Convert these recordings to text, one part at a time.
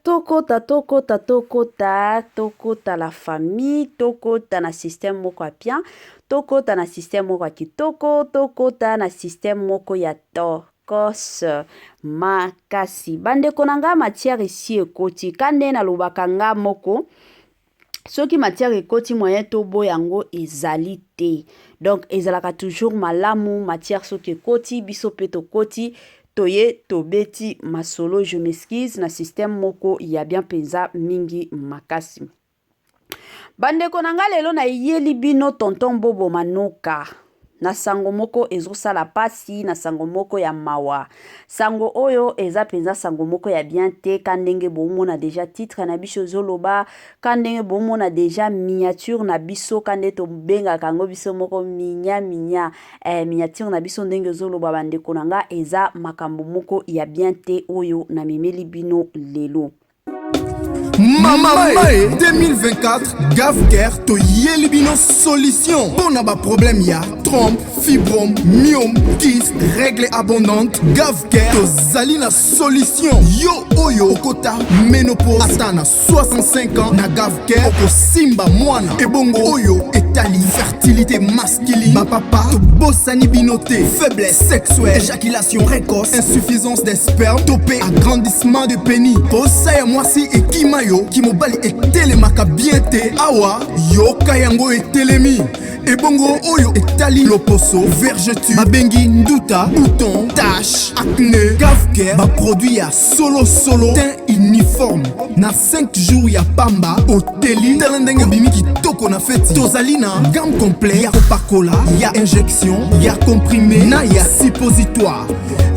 Tokota, tokota, tokota, tokota la famille, tokota na système moko ya bien, tokota na système moko ya kitoko, tokota na système moko ya tokos makasi. Bandeko na nga, matière esi ekoti ka nde nalobaka nga moko. Soki matière ekoti, moyen toboya yango ezali te. Donc ezalaka toujours malamu matière soki ekoti, biso mpe tokoti, toye tobeti masolo, je m'excuse, na système moko ya bien mpenza mingi makasi. Bandeko na nga, lelo nayeli bino tonton Bobo Manoka na sango moko ezosala pasi, na sango moko ya mawa. Sango oyo eza mpenza sango moko ya bien te. Ka ndenge bomona déjà titre na biso ezoloba, ka ndenge bomona déjà miniature na biso, ka nde tobengaka yango biso moko minya minya, miniature na biso ndenge ezoloba, bandeko na nga, eza makambo moko ya bien te oyo namemeli bino lelo. Mama Mae 2024, Gavcare toyeli bino solution mpo na baproblème ya trompe, fibrome, myome, kyste, règle abondante. Gavcare tozali na solution. Yo oyo okota ménopause ata na 65 ans, na Gavcare okosimba mwana. Ebongo oyo etali fertilité masculine, bapapa tobosani bino te. Faiblesse sexuelle, éjaculation précoce, insuffisance des sperme to mpe agrandissement de pénis, posa ya mwasi ekima yo, kimobali etelemaka bien te, awa yoka yango etelemi. Ebongo oyo etali loposo, vergeture babengi nduta, bouton, tache, acné, Gavcare baproduit ya solosolo, teint uniforme na 5 jours ya pamba oteli. Tala ndenge obimi kitoko na feti. Tozali na gamme complet ya kopakola, ya injection, ya comprimé na ya suppositoire.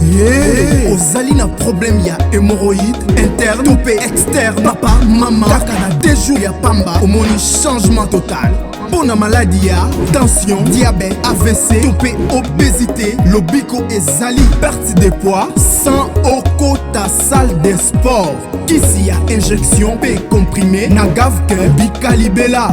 Ye ozali na problème ya hémorroïde interne to mpe externe, papa, mama, kaka na 2 jours ya pamba omoni changement total. Mpo na maladi ya tension, diabète, AVC to mpe obésité, lobiko ezali. Perte de poids sans okota salle de sport, kisi ya injection mpe comprimé na Gavcare bikalibela.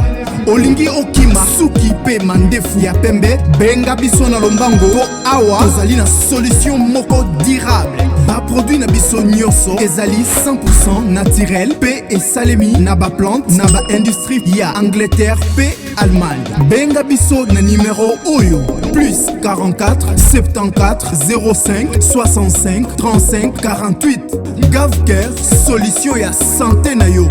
Olingi okima suki mpe mandefu ya pembe, benga biso na lombango mpo awa tozali na solution moko durable. Baproduit na biso nyonso ezali 100 naturel mpe esalemi na baplante na baindustrie ya Angleterre mpe Allemagne. Benga biso na nimero oyo: plus 44 74 05 65 35 48. Gavcare, solution ya santé na yo.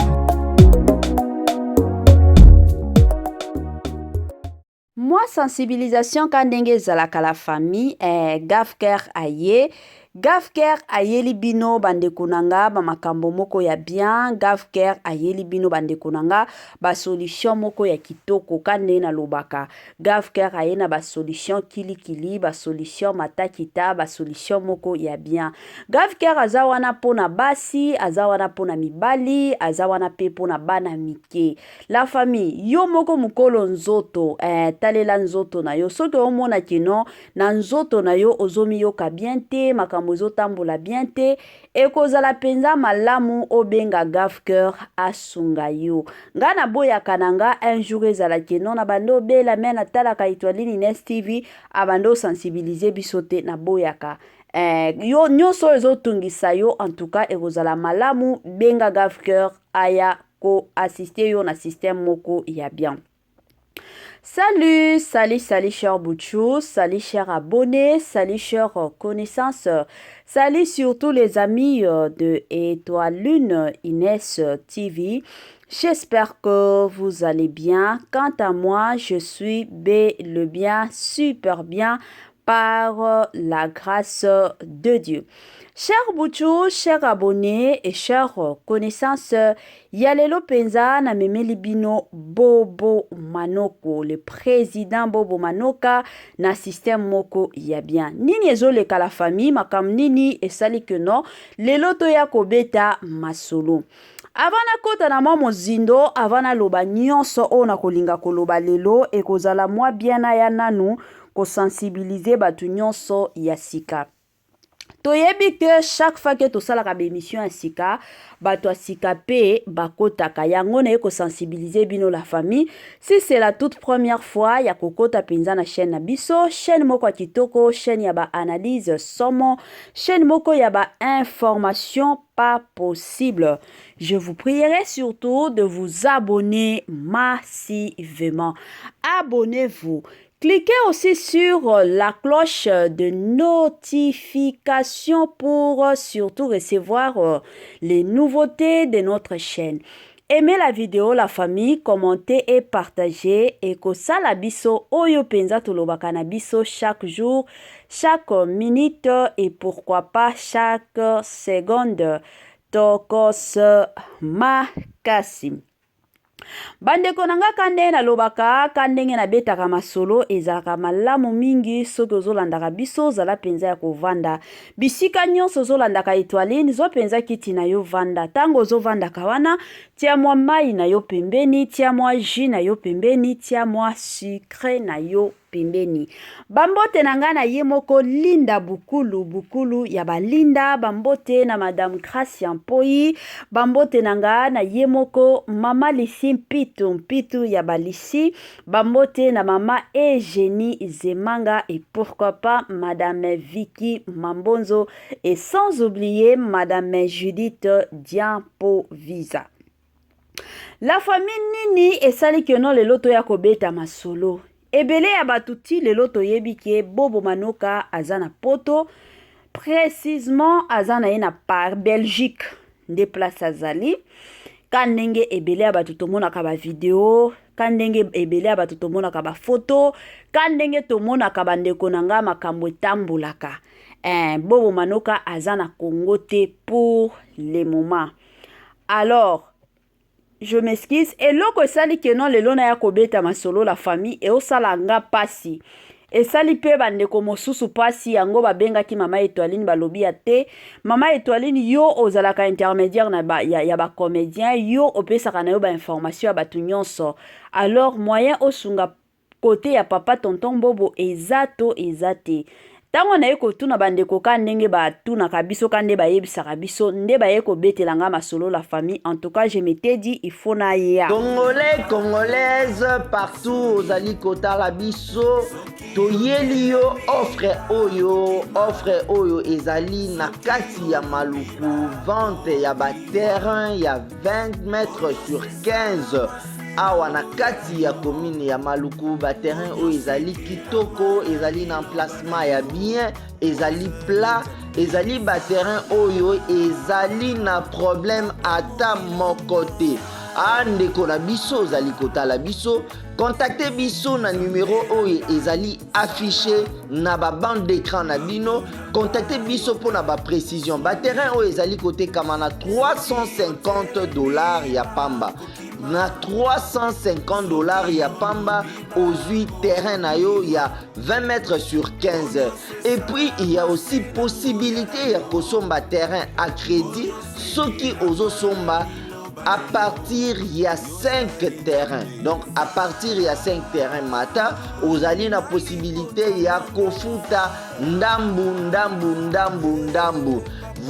Mwa sensibilisation ka ndenge ezalaka la famille, Gavcare aye. Gavcare ayeli bino, bandeko na nga, bamakambo moko ya bien. Gavcare ayeli bino, bandeko na nga, basolution moko ya kitoko. Ka ndenge nalobaka, Gavcare aye na basolution kilikili, basolution matakita, basolution moko ya bien. Gavcare aza wana mpona basi, aza wana mpona mibali, aza wana mpe mpona bana mike. La famille, yo moko mokolo nzoto, talela nzoto na yo. Soki omona kino na nzoto na yo ozomiyoka bien te, makambo ezotambola bien te, ekozala mpenza malamu obenga Gavcare asunga yo. Nga naboyaka na nga un jour ezala keno na bando obela me natalaka Etoiline Ines TV abando osensibilize biso te. Naboyaka yo nyonso oyo ezotungisa yo. En tout cas, ekozala malamu benga Gavcare aya koassiste yo na système moko ya bien. Salut, salut, salut cher Bouchou, salut cher abonné, salut cher connaissance, salut surtout les amis de Étoile Lune Inès TV. J'espère que vous allez bien. Quant à moi, je suis bel et bien, super bien par la grâce de Dieu. Cher Bouchou, cher abonné et cher connaissance, ya lelo mpenza namemeli bino Bobo Manoko, le président Bobo Manoka na système moko ya bien. Nini ezoleka la famille, makambo nini esali que non lelo toya kobeta masolo? Avant nakota na mwa mozindo, avant naloba nyonso oyo nakolinga koloba lelo, ekozala mwa bien naya nanu kosensibilize bato nyonso ya sika. Toyebi ke chaque fois ke tosalaka baémission ya sika, bato ya sika mpe bakotaka. Yango naye kosensibiliser bino, la famille. Si c'est la toute première fois ya kokota mpenza na chaîne na biso, chaîne moko ya kitoko, chaîne ya baanalyse somo, chaîne moko ya bainformation pas possible, je vous prierai surtout de vous abonner massivement. Abonnez-vous. Cliquez aussi sur la cloche de notification pour surtout recevoir les nouveautés de notre chaîne. Aimez la vidéo, la famille, commentez et partagez. Et kosala biso oyo penza tolobaka na biso chaque jour, chaque minute et pourquoi pas chaque seconde. Tokos makasi. Bandeko na nga, ka nde nalobaka, ka ndenge nabetaka masolo, ezalaka malamu mingi soki ozolandaka biso. Ozala mpenza ya kovanda bisika nyonso ozolandaka Etoiline. Zwa mpenza kiti na yo, vanda. Ntango ozovandaka wana, tia mwa mai na yo pembeni, tia mwa jus na yo pembeni, tia mwa sucre na yo pembeni. Bambote na ngai na ye moko Linda Bukulu, Bukulu ya balinda. Bambote na Madame Gracia Mpoi. Bambote na ngai na ye moko Mama Lisi Mpitu, Mpitu ya balisi. Bambote na Mama Eugénie Zemanga et pourquoi pas Madame Vicky Mambonzo et sans oublier Madame Judith Diampovisa. La famille, nini esali ke no lelo toya kobeta masolo? Ebele ya bato ti lelo toyebi ke Bobo Manoka aza na Poto, précisement aza na ye na par Belgique nde place azali. Ka ndenge ebele ya bato tomonaka bavideo, ka ndenge ebele ya bato tomonaka bafoto, ka ndenge tomonaka, bandeko na nga, makambo etambolaka, Bobo Manoka aza na Congo te pour le moment. Alors je m'excuse, eloko esali ke no lelo naya kobeta masolo, la famille, eosala nga mpasi, esali mpe bandeko mosusu mpasi. Yango babengaki Mama Etoiline, balobi ya te: "Mama Etoiline, yo ozalaka intermédiaire na ba, ya bacomédien, yo opesaka na yo bainformation ya bato nyonso. Alors moyen osunga kote ya papa tonton Bobo eza to eza te?" Ntango naye kotuna bandeko, ka ndenge batunaka biso, ka nde bayebisaka biso, nde baye kobetela nga masolo, la famille. En tout cas, je m'étais dit, il faut naya. Congolais, Congolaise, partout ozali kotala biso, toyeli yo offre oyo. Offre oyo ezali na kati ya Maluku, vente ya baterrain ya 20 mètres sur 15 awa na kati ya commune ya Maluku. Baterrain oyo ezali kitoko, ezali na emplacement ya bien, ezali plat, ezali baterrain oyo ezali na problème ata moko te. A ndeko na biso ozali kotala biso, contacte biso na numero oyo ezali affiché na babande d'écran na bino. Contacte biso mpona baprécision. Baterrain oyo ezali kotekama na 350 $ ya pamba. Na 350 $ ya pamba, ozwi terrain na yo ya 20 mètres sur 15. Et puis il y a aussi possibilité ya kosomba terrain à crédit soki ozosomba à partir ya 5 terrains. Donc à partir ya 5 terrains mata, ozali na possibilité ya kofuta ndambu ndambu ndambu ndambu.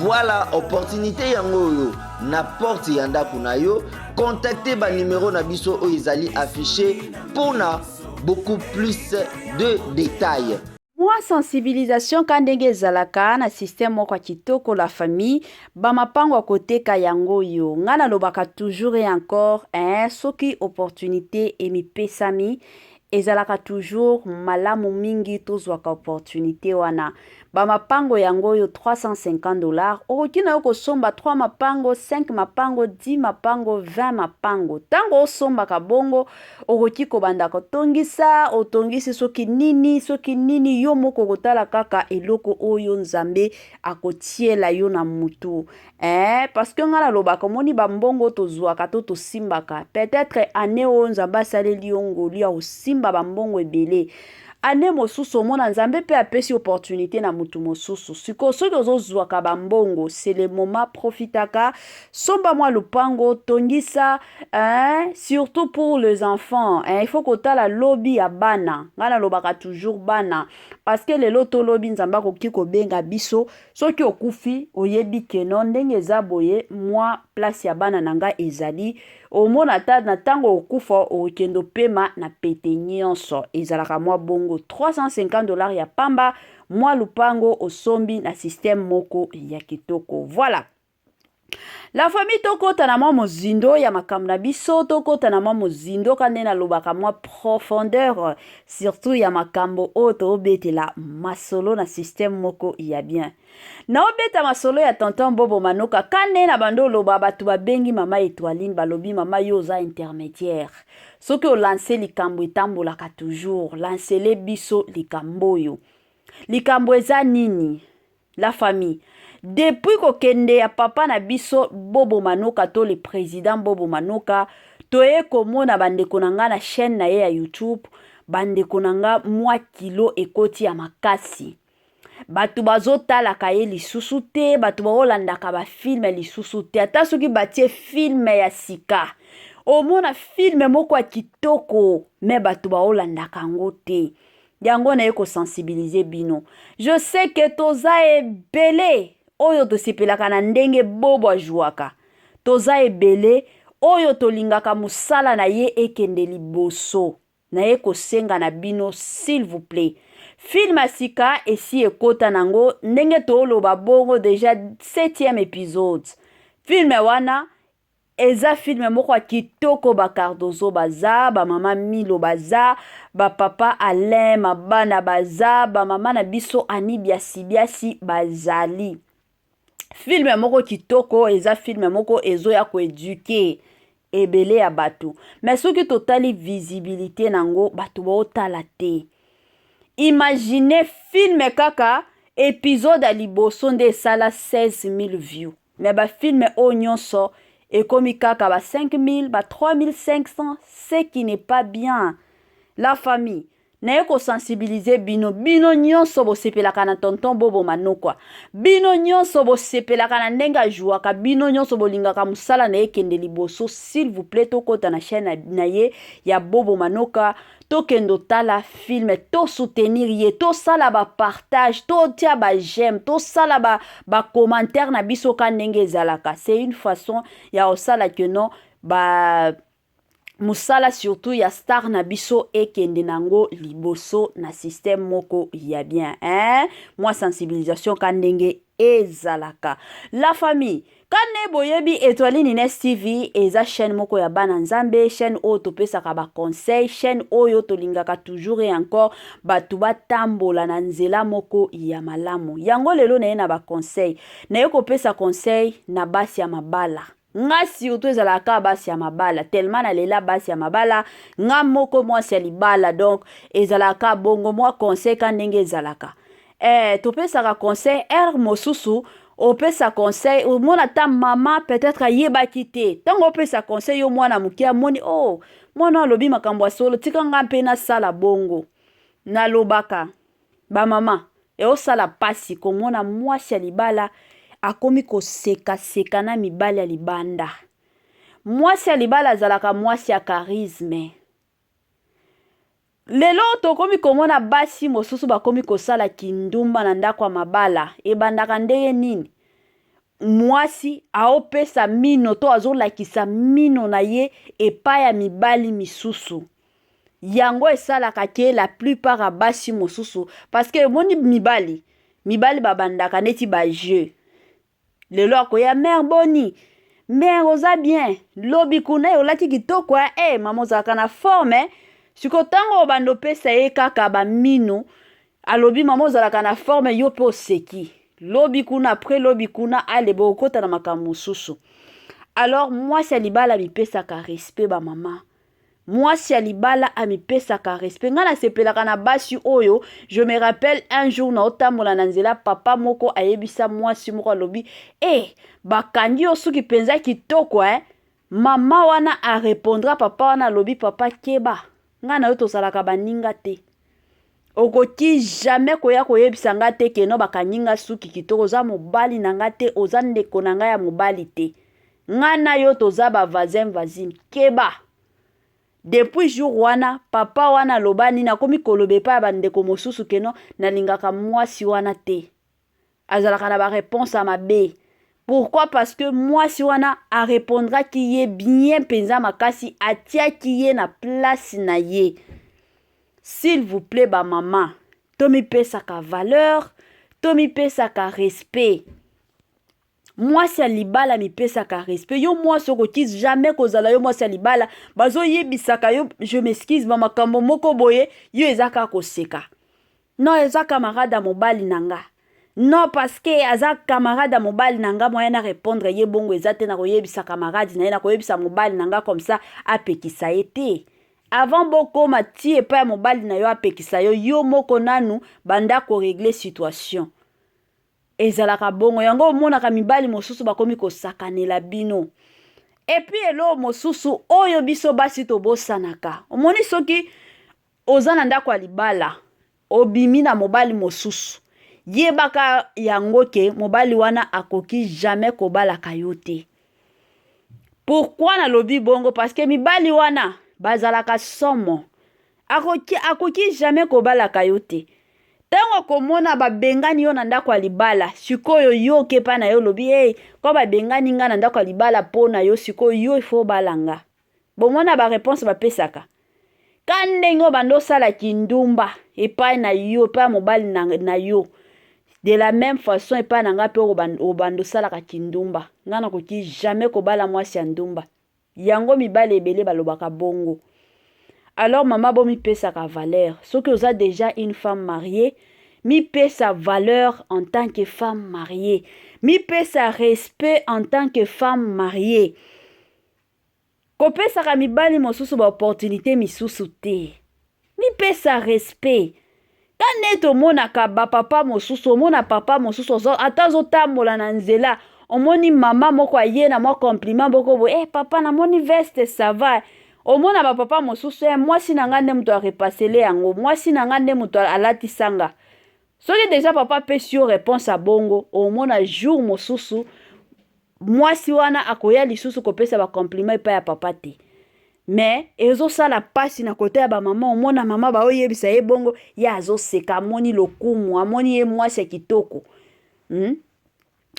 Voilà opportunité yango oyo na porte ya ndako na yo. Contacte banumero na biso oyo ezali affiché mpona beaucoup plus de détails. Mwa sensibilisation, ka ndenge ezalaka na système moko ya kitoko, la famille. Bamapango ya koteka yango oyo ngai nalobaka toujours et encore, hein, soki opportunité emipesami, ezalaka toujours malamu mingi tozwaka opportunité wana. Bamapango yango oyo, 350 $, okoki na yo kosomba 3 mapango, 5 mapango, 10 mapango, 20 mapango. Ntango osombaka bongo, okoki kobanda kotongisa. Otongisi soki nini, soki nini, yo moko kotala kaka eloko oyo Nzambe akotiela yo na mutu, parce que ngai nalobaka, omoni, bambongo tozwaka to tosimbaka, peut-être année oyo Nzambe asaleli yo ngolu ya kosimba bambongo ebele. Annee mosusu omona Nzambe pe apesi opportunite na mutu mosusu. Sikoyo soki ozozuaka ba mbongo c'est le moment profitaka somba mwa lupango tongisa hein, surtout pour les enfants hein, il faut kotala lobi ya bana. Ngai nalobaka toujours bana parce que lelo to lobi Nzambe akoki kobenga biso soki okufi oyebi que non ndenge eza boye mwa place ya bana na ngai ezali Omona ata na tango okufa okende opema na pete nyonso ezalaka mwa bongo 350 dollars ya pamba mwa lupango osombi na système moko ya kitoko. Voilà. La famille, tokota na mwa mozindo ya makambo na biso, tokota na mwa mozindo ka nde nalobaka mwa profondeur surtout ya makambo oyo toobetela masolo na système moko ya bien. Naobeta masolo ya tonton Bobo Manoka ka nde na bando oloba bato babengi mama Etoiline balobi mama yo oza intermédiaire soki olanse likambo etambolaka toujours lancele biso likambo oyo likambo eza nini. La famille, depuis kokende ya papa na biso Bobo Manoka to le président Bobo Manoka, toye komona bandeko na nga na chaîne na ye ya YouTube, bandeko na nga mwa kilo ekoti ya makasi. Bato bazotalaka ye lisusu te, bato baolandaka bafilme lisusu te. Ata soki batie filme ya sika, omona filme moko ya kitoko me bato baolandaka yango te. Yango naye kosensibilize bino. Je sais que toza ebele oyo tosepelaka na ndenge Bobo ajouaka. Toza ebele oyo tolingaka mosala na ye ekende liboso. Naye kosenga na bino s'il vous plait. Film ya sika esi ekota nango ndenge tooloba bongo deja 7e episode. Film wana eza film moko ya kitoko, ba Cardozo baza, ba mama Milo baza, ba papa Alain Mabana baza, ba mama na biso Annie Biasi Biasi bazali. Film moko kitoko, eza film moko ezoya koeduke ebele ya bato. Mais soki totali visibilité nango bato baotala te. Imagine film kaka episode ya liboso nde esala 16 000 views. Mais ba film oyo nyonso ekomi kaka ba 5000, ba 3500, ce qui n'est pas bien. La famille, naye kosensibilize bino, bino nyonso bosepelaka na tonton Bobo Manokwa, bino nyonso bosepelaka na ndenge ajouaka, bino nyonso bolingaka mosala na ye ekende liboso, s'il vous plaît tokota na chaîne na ye ya Bobo Manoka, tokende otala film, tosoutenir ye, tosala ba partage, totia ba j'aime, tosala ba commentaire na biso ka ndenge ezalaka. C'est une façon ya kosala que non ba mosala surtout ya star na biso ekende nango liboso na système moko ya bien, hein? Mwa sensibilisation ka ndenge ezalaka. La famille, kane boyebi Etoiline Ines TV eza chaîne moko ya bana Nzambe, chaîne oyo topesaka ba conseil, chaîne oyo tolingaka toujours et encore bato batambola na nzela moko ya malamu. Yango lelo naye na ba conseil, naye kopesa conseil na basi ya mabala. Nga surtout ezalaka kaka basi ya mabala, tellement nalela basi ya mabala, nga moko mwasi ya libala, donc ezalaka bongo mwa conseil ka ndenge ezalaka. Topesaka conseil heure mosusu opesa conseil omona ata mama peut-être ayebaki te, ntango opesa conseil yo mwana moke amoni oh mwana alobi makambo ya solo, tika nga mpe nasala bongo. Nalobaka bamama eosala pasi komona mwasi ya libala akomi kosekaseka na mibali ya libanda. Mwasi ya libala azalaka mwasi ya charisme. Lelo tokomi komona basi mosusu bakomi kosala kindumba na ndako ya mabala. Ebandaka ndenge nini? Mwasi aopesa mino to azolakisa mino na ye epai ya mibali misusu. Yango esalaka ke la plupart ya basi mosusu, parce que omoni mibali babandaka neti ba jeu. Lelo akoya mère boni, mère oza bien, lobi kuna olati kitoko eh mama ozalaka na forme. Siko ntango obanda opesa ye kaka bamino, alobi mama ozalaka na forme, yo mpe oseki. Lobi kuna, après lobi kuna, ale bokota na makambo mosusu. Alors mwasi ya libala amipesaka respect ba mama. Mwasi ya libala amipesaka respect. Nga nasepelaka na basi oyo. Je me rappelle un jour naotambola na nzela, papa moko ayebisa mwasi moko alobi eh bakangi yo suki mpenza kitoko eh. Mama wana arépondra papa wana alobi papa keba, nga na yo tozalaka baninga te. Okoki jamais koya koyebisa nga te que non bakangi nga suki kitoko, oza mobali na nga te, oza ndeko na nga ya mobali te. Nga na yo toza ba voisin voisine, keba. Depuis jour wana papa wana aloba nini, akomi koloba epai ya ba ndeko mosusu que non nalingaka mwasi wana te. Azalaka na ba reponse ya mabe. Pourquoi? Parce que mwasi wana a repondraki ye bien penza makasi, atiaki ye na place na ye. S'il vous plait ba mama, tomipesaka valeur, tomipesaka respect. Mwasi ya libala mipesaka respect. Yo mwasi okoki jamais kozala yo mwasi ya libala, bazoyebisaka yo, je m'excuse, ba makambo moko boye, yo eza kaka koseka. Non eza camarade ya mobali na nga. Non parce que aza camarade ya mobali na nga, moyen na répondre ye bongo eza te, na koyebisa camarade na ye, na koyebisa mobali na nga comme ça apekisa ye te. Avant bokoma ti epai ya mobali na yo apekisa yo, yo moko nanu banda ko régler situation. Ezalaka bongo, yango omonaka mibali mosusu bakomi kosakanela bino. Et puis eloko mosusu oyo biso basi tobosanaka, omoni soki oza na ndako ya libala, obimi na mobali mosusu, yebaka yango ke mobali wana akoki jamais kobalaka yo te. Pourquoi nalobi bongo? Parce que mibali wana bazalaka somo. Akoki, akoki jamais kobalaka yo te. Tango akomona babengani yo na ndako ya libala, sikoyo yo oke epai na ye olobi, hey, kwa babengani nga na ndako ya libala po na yo, sikoyo yo il faut obala nga. Bomona ba reponse bapesaka? Ka ndenge obanda osala kindumba epai na yo, epai ya mobali na, na yo, de la meme façon epai na nga pe obanda osalaka kindumba. Nga nakoki jamais kobala mwasi ya ndumba. Yango mibali ebele balobaka bongo. Alors mama bomipesaka valeur. Soki oza dejà une femme mariee, mipesa valeur en tant que femme mariee. Mipesa respect en tant que femme mariee. Kopesaka mibali mosusu ba opportunite misusu te. Mipesa respect. Ka nde tomonaka ba papa mosusu, omona papa mosusu ata azotambola na nzela, omoni mama moko aye na mwa compliment moko boye, eh papa namoni veste ça va. Omona ba papa mosusu, eh mwasi na nga nde moto arepasele yango, mwasi na nga nde moto alatisa nga. Soki deja papa apesi yo reponse ya bongo, omona jour mosusu mwasi wana akoya lisusu kopesa ba compliment epai ya papa te. Mais ezosala pasi na kote ya ba mama, omona mama baoyebisa ye bongo, ye azoseka, amoni lokumu, amoni ye mwasi ya kitoko.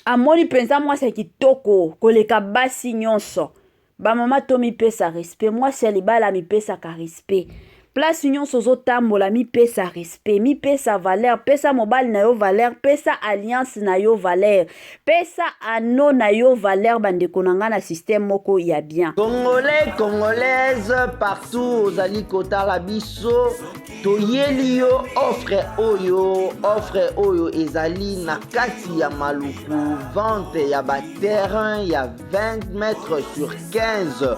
Amoni mpenza mwasi ya kitoko koleka basi nyonso. Ba mama tomipesa respect, mwasi ya libala amipesaka respect. Place nyonso ozotambola, mipesa respect, mipesa valeur, pesa mobali na yo valeur, pesa alliance na yo valeur, pesa anneau na yo valeur, bandeko na nga na système moko ya bien. Congolais, Congolaise, partout ozali kotala biso, toyeli yo offre oyo, offre oyo ezali na kati ya Maluku, vente ya ba terrain ya 20 mètres sur 15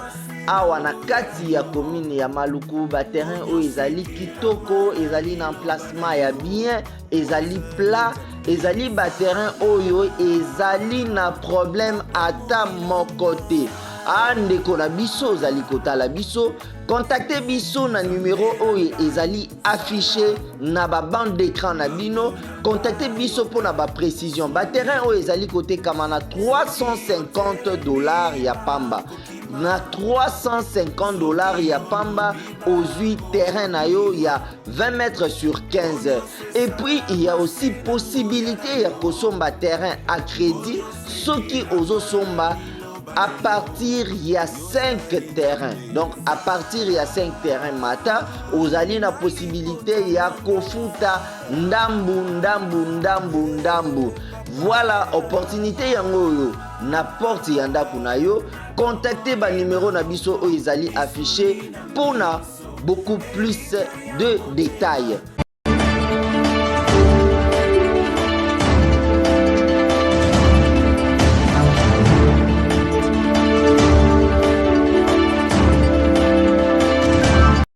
awa na kati ya commune ya Maluku. Ba terrain oyo ezali kitoko, ezali na emplacement ya bien, ezali plat, ezali ba terrain oyo ezali na problème ata moko te. A ndeko na biso ozali kotala biso, contacte biso na numero oyo ezali affiché na ba bande d'écran na bino. Contacte biso mpo na ba précision. Ba terrain oyo ezali kotekama na 350 $ ya pamba. Na 350 $ ya pamba ozwi terrain na yo ya 20 mètres sur 15. Et puis il y a aussi possibilité ya kosomba terrain à crédit soki ozosomba à partir ya 5 terrains. Donc à partir ya 5 terrains mata ozali na possibilité ya kofuta ndambu ndambu ndambu ndambu. Voilà opportunité yango oyo na porte ya ndako na yo. Contactez ba numéro na biso oyo ezali affiché mpona beaucoup plus de détails.